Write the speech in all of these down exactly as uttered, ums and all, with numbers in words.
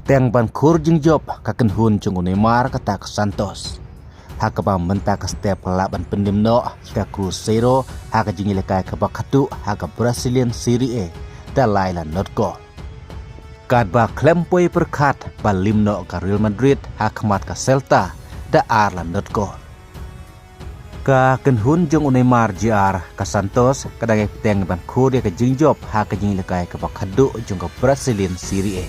Pteng ban khur jingjop ka kynhun jong u Neymar kata ka Santos. Ha kaba mynta ka step ka lah ban pyndim noh ïa ka Cruzeiro ha ka jingïalehkai kaba khadduh ha ka Brazilian Serie A da lai la not gol. Katba khlem poi pyrkhat ba lim noh ka Real Madrid ha khmat ka Celta da ar la not gol. Ka kynhun jong u Neymar Junior, ka Santos, ka dang ïai pteng ban khur ïa ka jingjop ha ka jingïalehkai kaba khadduh jong ka Brazilian Serie A.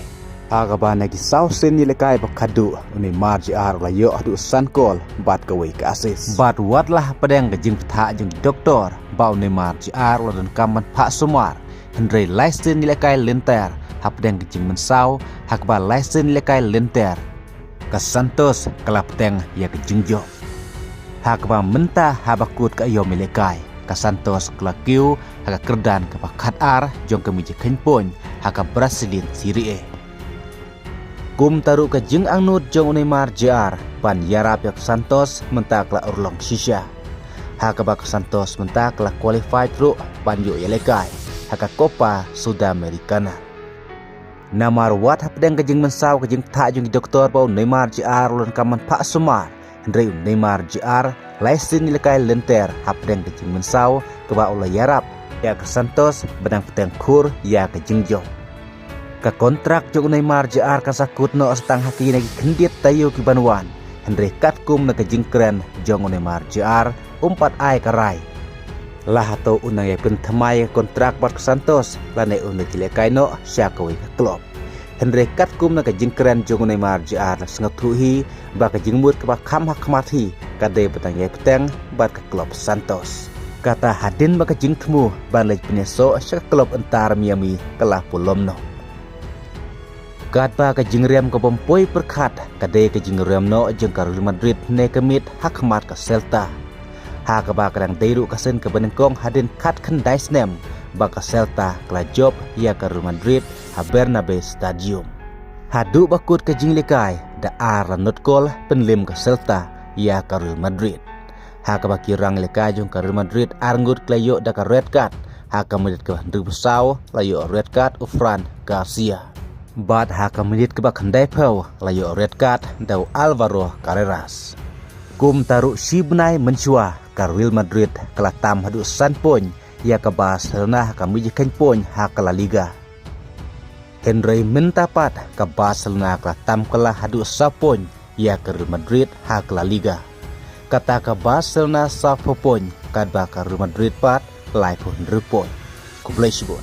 Ha kaba na ki saw sien ïalehkai ba khadduh, u Neymar Junior u la ïoh haduh san gol bad kawei ka assist. Bad wat la hapdeng ka jingpyntha jong ki doktor ba u Neymar Junior u la donkam ban phah sumar, hynrei lai sien ïalehkai lynter hapdeng ka jingmynsaw, ha kaba lai sien ïalehkai lynter ka Santos ka la pteng ïa ka jingjop. Ha kaba mynta haba kut ka aïom ïalehkai, ka Santos ka la kiew ha ka kyrdan kaba khatar jong ka mijikhein point ha ka Brazilian Serie A. Kumta ruh ka jingangnud jong u Neymar Junior ban ïarap ïa ka Santos mynta ka la urlong shisha, ha kaba ka Santos mynta ka la qualify ruh ban ïoh ïalehkai ha ka Copa Sudamericana. Namar wat hapdeng ka jingmynsaw ka jingpyntha jong ki doktor ba u Neymar Junior u la donkam ban phah sumar, hynrei u Neymar Junior lai sien ïalehkai lynter hapdeng ka jingmynsaw kaba u la ïarap ïa ka Santos ba dang pteng khur ïa ka jingjop. Ka kontrak jong u Neymar Junior ka sa kut noh sa tang ha kine ki khyndiat taïew ki ban wan, hynrei katkum na ka jingkren jong u Neymar Junior, um pat ai ka rai la hato un nang ïai pynthymmai ka kontrak bad ka Santos lane un leit ïalehkai noh sha kawei ka klub. Hynrei katkum na ka jingkren jong u Neymar Junior la sngewthuh hi ba ka jingmut kaba kham ha khmat hi ka dei ba dang ïai pteng bad ka klub Santos. Kata hadien ba ka jingthmu ban leit pynïasoh sha ka klub Inter Miami ka la pulom noh. Katba ka jingrem kabym poi pyrkhat ka dei ka jingrem noh jong ka Real Madrid ne ka miet ha khmat ka Celta, ha kaba ka dang dei ruh ka sien kaba nyngkong hadien khatkhyndai snem ba ka Celta ka la jop ïa ka Real Madrid ha Bernabeu Stadium. Haduh ba kut ka jingïalehkai da ar la not gol pynlim ka Celta ïa ka Real Madrid. Ha kaba ki rangïalehkai jong ka Real Madrid arngut ki la ïoh da ka red card, ha ka minit kaba hynriewphew saw la ïoh red card u Fran Garcia. Bad ha ka minit kaba khyndaiphew la ïoh red card da u Alvaro Carreras. Kumta ruh shi bnai mynshuwa ka Real Madrid ka la tam haduh san point ïa ka Barcelona ha ka mijikhein point ha ka La Liga. Hynrei mynta pat ka Barcelona ka la tam kylla haduh saw point ïa ka Real Madrid ha ka La Liga. Kata ka Barcelona sawphew point, katba ka Real Madrid pat laiphew hynriew point. Khublei shibun.